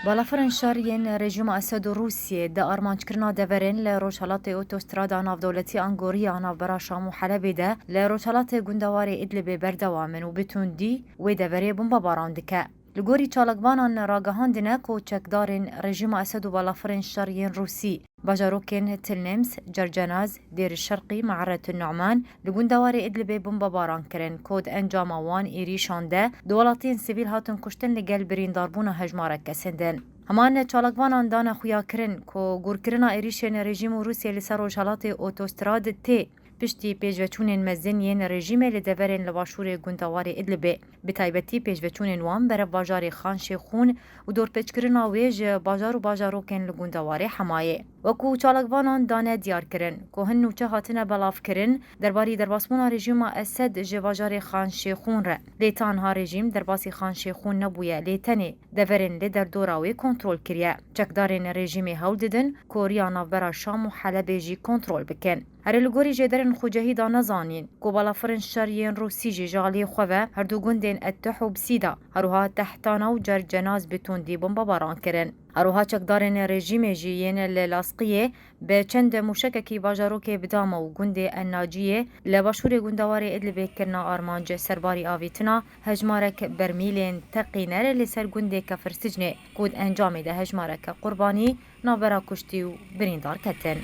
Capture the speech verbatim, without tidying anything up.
Balafirên şer yên rejîma Esed û Rûsiyê di armanckirina deverên li rojhelatê otostrada navdewletî Angoriya navbera Şam û Helebê de li rojhelatê gundewarê Idlibê berdewam in û bi tundî wê deverê bombebaran dike. Li gorî çalakvanan ragihandine ku çekdarên rejîma Esed û balafirên şer yên Rûsî bajarokên Til Nems, Cercenaz, Dêr Şerqî, Me'ret Nu'man li gundewarê Idlibê bombebaran kirin ku di encama wan êrîşan de du welatiyên sivîl hatin kuştin, li gel birîndarbûna hejmarek kesin din. Heman çalakvanan dane xuyakirin ku gorkirina êrîşên rejîm û Rûsiyê li ser rojhelatê otostrad tê piştî pêşveçûnên mezin yên rejîmê li deverên li başûrê gundewarê Idlibê, bi taybetî pêşveçûnên wan berev bajarê Xan Şêxûn û dorpêçkirina wê ji bajar û bajarokên li gundewarê Hemayê. Wekû çalakvanan dane diyar kirin ku hin nûçe hatine belavkirin derbarî derbasbûna rejîma Esed ji bajarê Xan Şêxûn re. Lê tanha rejîm derbasî Xan Şêxûn nebûye, lê tenê deverên li derdora wê kontrol kiriye. Çekdarên rejîmê hewl didin ku riya navbera Şam û Helebê jî kontrol bikin. Herê li gorî jêderên xucehî dane zanîn ku balafirên şer yên Rûsî jî ji aliyê xwe ve her du gundên Ettih û Bsîda, herwiha Tehtana û Cercenaz bi tundî bombebaran kirin. Herwiha çekdarên rejîmê jî yên li Lasqiyê bi çend mûşekekî bajarokê Bidama û gundê Ennaciyê li başûrê gundewarê Idlibê kirina armanc. Serbarî avîtina hejmarek bermîlên teqîner li ser gundê Kefirsicnê ku di encamê de hejmareke qurbanî navbera kuştî û birîndar ketin.